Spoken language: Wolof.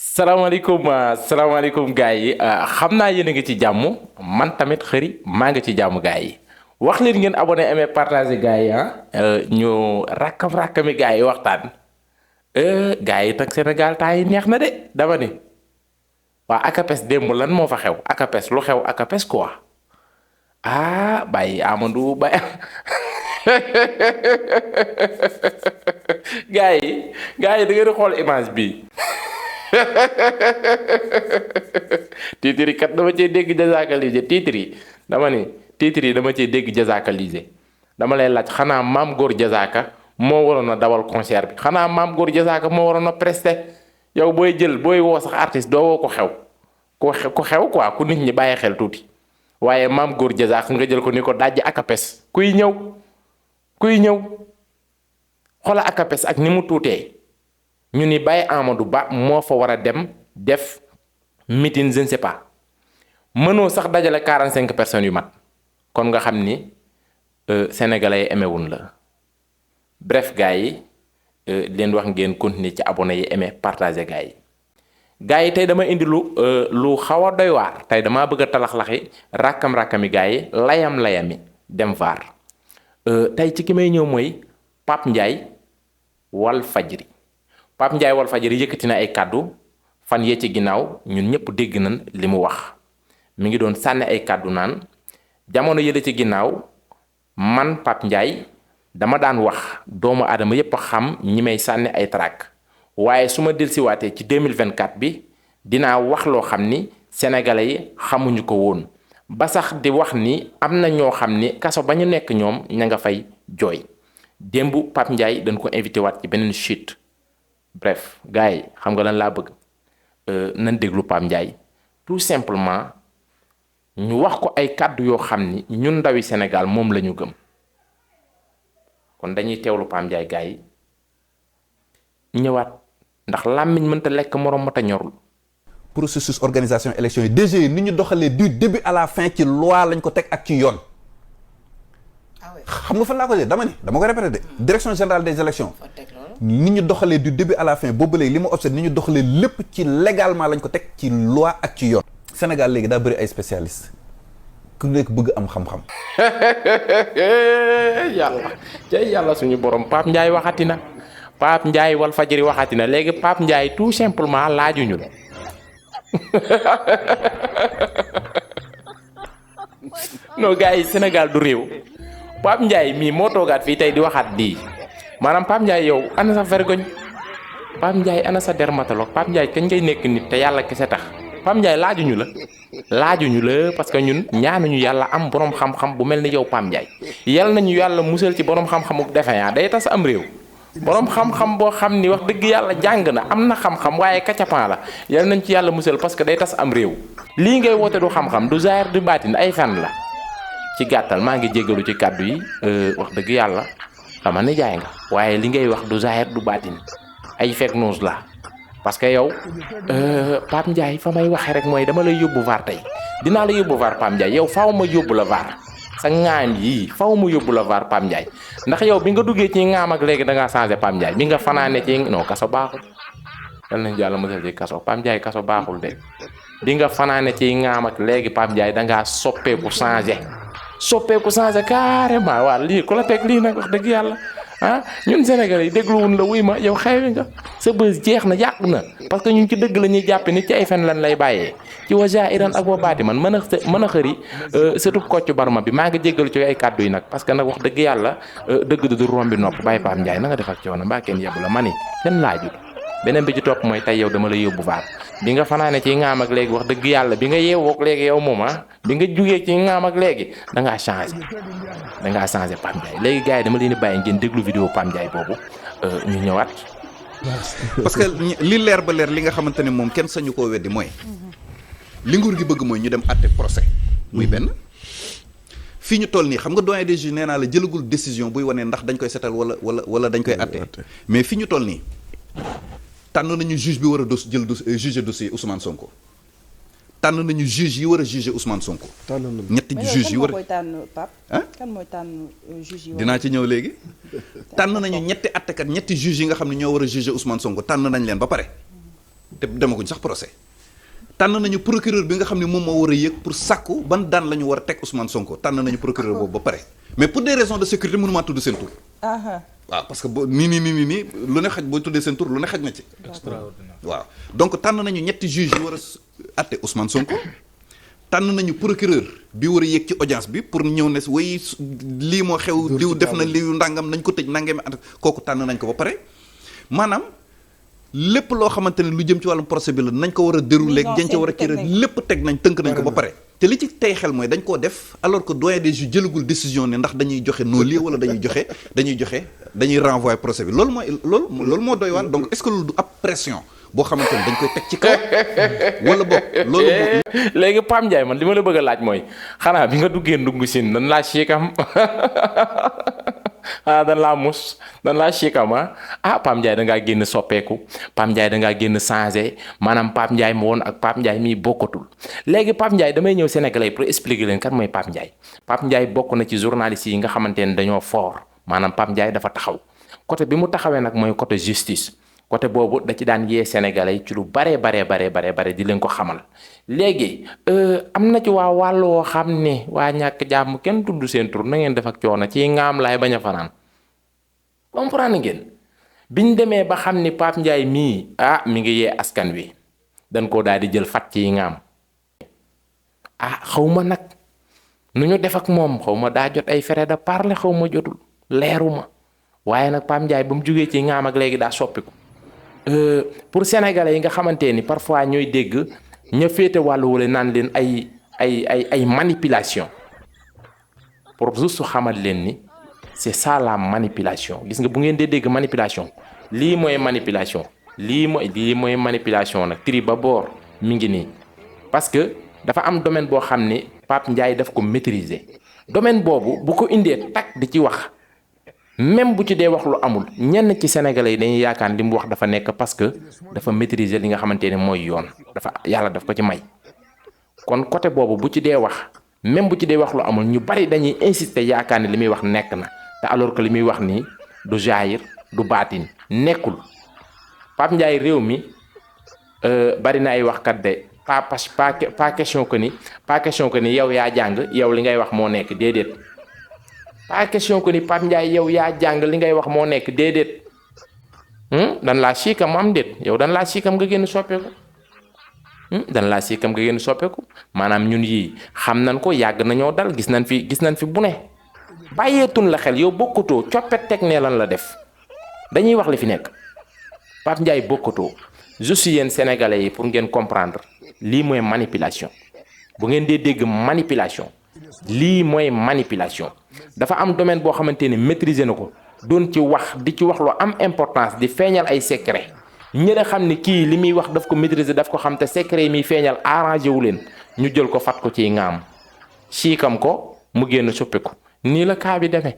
salaamaaleykum gars yi xam naa yéen a ngi ci jàmm man tamit xëri maa ngi ci jàmm gars yi wax leen ngeen abonné aimé partagé gars yi ñu rakkami gars yi waxtaan gars yi nag Sénégal temps yi neex na de dama ni waa akapes démb lan moo fa xew akapes lu xew akapes quoi bàyyi Amadou Ba gars yi da ngeen di xool image bi titre yi kat dama cee dégg jasakalisé titre yi dama ni titre yi dama cee dégg jasakalisé dama lay laaj xanaa maam góor jasaka moo waroon a dawal concert bi xanaa maam góor jasaka moo waroon a presté yow booy woo sax artiste doo woo ko xew ku xew quoi ku nit ñi bàyyi xel tuuti waaye maam góor jasaka nga jël ko ni ko dajji akapes kuy ñëw xoola akapes ak ni mu tuutee ñu ni Baye Amadou Ba moo fa war a dem def meeting je ne sais pas mënoo sax dajale 45 personnes yu mat kon nga xam ni sénégalais yi emewun la bref gars yi leen wax ngeen continuer ci abonné yi aimé partagé gars yi tey dama indi lu xaw a doy waar tey damaa bëgg a talaxlaxi rakkami gars yi layami dem vaar tey ci ki may ñëw mooy Pape Ndiaye Walfadjri Pape Ndiaye Walfadjri yëkkati na ay kàddu fan yee ci ginnaaw ñun ñëpp dégg nañ li mu wax mi ngi doon sànni ay kàddu naan jamono yële ci ginnaaw man Pape Ndiaye dama daan wax doomu aadama yépp xam ñi may sànni ay trac waaye su ma dellusiwaatee ci 2024 bi dinaa wax loo xam ni sénégalais yi xamuñu ko woon ba sax di wax ni am na ñoo xam ni kaso ba ñu nekk ñoom ña nga fay jooy démb Pape Ndiaye dañ ko invité waat ci beneen chute. Bref gars yi xam nga lan laa bëgg nan déglu Pape Ndiaye tout simplement ñu wax ko ay kàddu yoo xam ni ñun ndawi Sénégal moom la ñu gëm kon dañuy teewlu Pape Ndiaye gars yi ñëwaat ndax làmmiñ mënta lekk moroom mata ñorul. processus organisation élection yi DG ni ñu doxalee du début à la fin ci loi lañ ko teg ak ci yoon. xam nga fan laa ko dee dama ko répété de direction générale des élections ni ñu doxalee du début à la fin boobu léegi li ma observé ni ñu doxalee lépp ci légalement lañ ko teg ci loi ak ci yoon. Sénégal léegi daa bëri ay spécialistes ku nekk bëgg am xam-xam. yàlla suñu borom Pape Ndiaye waxati na Pape Ndiaye Walfadjri waxati na léegi Pape Ndiaye tout simplement laajuñu la non gars yi Sénégal du réew. Pape Ndiaye mii moo toogaat fii tey di waxaat lii maanaam Pape Ndiaye yow ana sa vergogne Pape Ndiaye ana sa dermatologue Pape Ndiaye kañ ngay nekk nit te yàlla kese tax Pape Ndiaye laajuñu la parce que ñun ñaanuñu yàlla am borom xam-xam bu mel ni yow Pape Ndiaye yal nañu yàlla musal ci borom xam-xamu defeyaa day tas am réew borom xam-xam boo xam ni wax dëgg yàlla jàng na am na xam-xam waaye kacapan la yal nañ ci yàlla musal parce que day tas am réew lii ngay woote du xam-xam du zaahir du baatin ay fen la. ci gàttal maa ngi jéggalu ci kàddu yi wax dëgg yàlla dama ne jaay nga waaye li ngay wax du zahir du baatin ay fake news la parce que yow Pape Ndiaye fa may waxee rek mooy dama lay yóbbu VAR tey dinaa la yóbbu VAR Pape Ndiaye yow faaw ma yóbbu la VAR sa ŋaam yii faaw ma yóbbu la VAR Pape Ndiaye ndax yow bi nga duggee ci ŋaam ak léegi da ngaa changé Pape Ndiaye bi nga fanaane ci non kaso baaxul dal nañ yàlla mosal ci kaso Pape Ndiaye kaso baaxul de bi nga fanaane ci ŋaam ak léegi Pape Ndiaye da ngaa soppeeku changé carrément waa lii ku la teg lii nag wax dëgg yàlla ñun Sénégalais yi dégluwun la wuy ma yow xewi nga sa bës jeex na yàq na parce que ñun ci dëgg la ñuy jàppe nit ci ay fen lan lay bàyyee ci wa jairan ak wa baati man mën a xëri surtout Kocc Barma bi maa ngi jéggalu ci ay kàddu yi nag parce que nag wax dëgg yàlla dëgg du rombi nopp bàyyi Pape Ndiaye na nga def ak coono mbaa kenn yebu la ma ni kenn laaju beneen bi ci topp mooy tey yow dama la yóbbu vaar bi nga fanaane ci ŋaam ak léegi wax dëgg yàlla bi nga yeewook léegi yow moom bi nga jugee ci ŋaam ak léegi da ngaa changé Pape Ndiaye léegi gars yi dama leen di bàyyi ngeen déglu vidéo Pape Ndiaye boobu ñu ñëwaat. parce que li leer ba leer li nga xamante ne moom kenn sañu koo weddi mooy li nguur gi bëgg mooy ñu dem àtte procès muy benn fii ñu toll nii xam nga doyen des juges nee naa la jëlagul décision buy wane ndax dañ koy setal wala dañ koy àtte mais fii ñu toll nii tànn nañu juge bi war a juger dossier Ousmane Sonko tànn nañu juge yi war a juger Ousmane Sonko. ñetti juge yi war a kan mooy tànn juge yi dinaa ci ñëw léegi. tànn nañu ñetti attekat ñetti juge yi nga xam ne ñoo war a juger Ousmane Sonko tànn nañ leen ba pare te demaguñ sax procès tànn nañu procureur bi nga xam ne moom moo war a yëg pour sàkku ban daan la ñu war a teg Ousmane Sonko tànn nañu procureur boobu ba pare mais pour des raisons de sécurité mënumaa tudd seen tur. waaw parce que boo nii lu ne xaj booy tuddee seen tur lu ne xaj na ci. extraordinaire. waaw donc tànn nañu ñetti juge yu war a àtte Ousmane Sonko tànn nañu procureur bi war a yéeg ci audience bi pour ñëw ne way lii moo xew diw def na lii ndàngam nañ ko tëj nangami at kooku tànn nañ ko ba pare maanaam lépp loo xamante ne lu jëm ci wàllum procès bi la nañ ko war a dérouler dañ ca war a kii lépp teg nañ tënk nañ ko ba pare te li ci tey xel mooy dañ koo def alors que doyen des juges jëlagul décision ne ndax dañuy joxe non-lieu wala dañuy renvoyer procès bi loolu moo doy waar donc est-ce que loolu du ab pression boo xamante ne dañ koy teg ci kaw wala boog loolu léegi Pam Ndiaye man li ma la bëgg a laaj mooy xanaa bi nga duggee ndungu siin dañ laa siikam dañ laa mus dañ laa siikam Pam Ndiaye da ngaa génn soppeeku Pam Ndiaye da ngaa génn changé maanaam Pam Ndiaye ma woon ak Pam Ndiaye mii bokkatul léegi Pam Ndiaye damay ñëw Sénégalais pour expliquer leen kan mooy Pam Ndiaye Pam Ndiaye bokk na ci journalistes yi nga xamante ne dañoo fort maanaam Pam Ndiaye dafa taxaw côté bi mu taxawee nag mooy côté justice côté boobu da ci daan yee Sénégalais ci lu bare di leen ko xamal léegi am na ci waa wàll woo xam ne waa ñàkk jàmm kenn tudd seen tur na ngeen def ak coono ci ngaam laay bañ a fanaan comprendre ngeen biñ demee ba xam ni Pape Ndiaye mii mi ngi yee askan wi dañ koo daal di jël fat ci ngaam xaw ma nag nu ñu def ak moom xaw ma daa jot ay frais de parler xaw ma jotul leeruma waaye nag Pape Ndiaye ba mu jógee ci ngaam ak léegi daa soppiku pour sénégalais yi nga xamante ni parfois ñooy dégg ña féete wàllu wala naan leen ay manipulation pour juste xamal leen ni c'est ça la manipulation gis nga bu ngeen dee dégg manipulation lii mooy manipulation lii mooy manipulation nag tri ba boor mi ngi nii parce que dafa am domaine boo xam ni Pape Ndiaye daf ko maîtriser domaine boobu bu ko indee tak di ci wax même bu ci dee wax lu amul ñenn ci sénégalais yi dañuy yaakaar li mu wax dafa nekk parce que dafa maîtriser li nga xamante ne mooy yoon dafa yàlla daf ko ci may kon côté boobu bu ci dee wax même bu ci dee wax lu amul ñu bari dañuy insister yaakaar ne li muy wax nekk na te alors que li muy wax nii du jaayir du baatin nekkul Pape Ndiaye réew mi bari na ay waxkat de pas question que ni yow yaa jàng yow li ngay wax moo nekk déedéet. pas question que ni Pape Ndiaye yow yaa jàng li ngay wax moo nekk déedéet dan laa siikam am déet yow dan laa siikam nga génn soppeeku maanaam ñun yii xam nañ ko yàgg nañoo dal gis nañ fi bu ne bàyyeetun la xel yow bokkatoo coppet teg ne lan la def dañuy wax li fi nekk Pape Ndiaye bokkatoo juste yéen sénégalais yi pour ngeen comprendre lii mooy manipulation bu ngeen dee dégg manipulation lii mooy manipulation dafa am domaine boo xamante ni maîtriser na ko doon ci wax di ci wax lu am importance di feeñal ay secret ñëre xam ni kii li muy wax daf ko maîtriser daf ko xam te secret yi muy feeñal arrangé wu leen ñu jël ko fat ko ci ngaam siikam ko mu génn suppi ko nii la kaa bi demee